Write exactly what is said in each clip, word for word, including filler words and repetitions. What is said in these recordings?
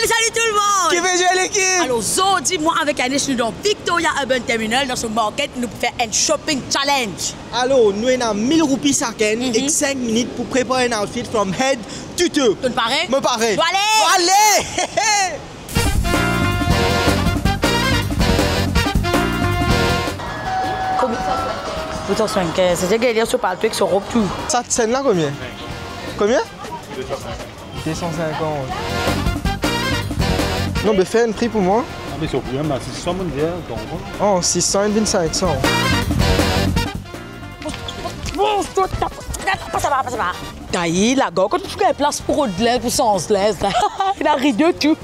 Salut tout le monde! Ki pe dir, lekip? Alor, zordi, mwa avek Anish, nou dan Victoria Urban Terminal, dan so market, nou pou fer enn shopping challenge. Alor, nou ena mil roupi sakenn, mhm, ek sink minit pou prepar enn outfit from head to toe. To pare? Mo pare. Nou ale! Nou ale! Komie? Huit cent soixante-quinze. Se ti Gaël so palto ek so rob tou. Sa ti enn la komie? Komie? De san sinkant. Non, be fer enn pri pou mwa. Ah, me so pri, me sis san, monn dir, donk. Oh, sis san, inn vinn sink san. Bon, stop, stop, stop, pas laba, pas laba. Tayi, lagar, kot pou gagn plas pou rod linz, pou sanz linz la. Ena rido tou.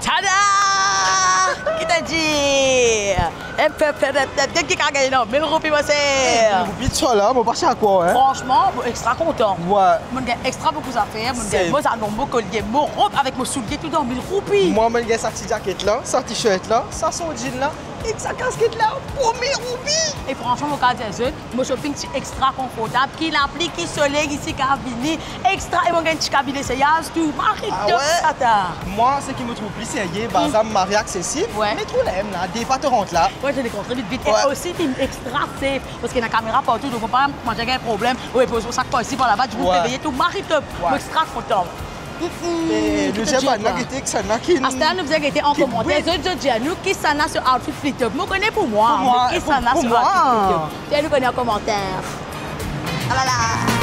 Tada! Ki to dir? Ep, ep, ep, ep, ep, ki kapav gagn mil roupi, mo ser? Mil roupi, sa la, mo pa ti a krwar, hein. Fransman, mo extra kontan. Wi. Monn gagn extra boukou zafer, monn gagn mo zalon, mo kolie, mo rob avek mo soulie, tou dan mil roupi. Mwa, monn gagn sa ti zaket la, sa ti shirt la, sa short jean la, ek sa kasket la, pou mil roupi. E fransman, mo kapav dir zot, mo shopping ti extra konfortab, ki lapli, ki soley, isi kapav vini, extra, e mo gagn ti kabine seyaz tou, mari top sa ta. Ah wi? Mwa, seki mo trouv pli serye, bazar mari aksesib, wi, me trouv la mem la, depa to rant la. Wi, to rant vit, vit. Wi. E osi, li extra safe, parski ena kamera partou, donk mo pa manz gagn problem, ou poz mo sak par isi, par laba, dimoun pe veye tou, mari top. Wi. Mo extra kontan. Mm, mm, e nou dir bann la gete kisannla ki... Aster la nou bizin gete an komanter. Zot, zot dir nou kisannla so outfit pli top. Mo kone pou mwa, pou mwa, me kisannla so outfit pli top. Fer nou kone an komanter. Alala.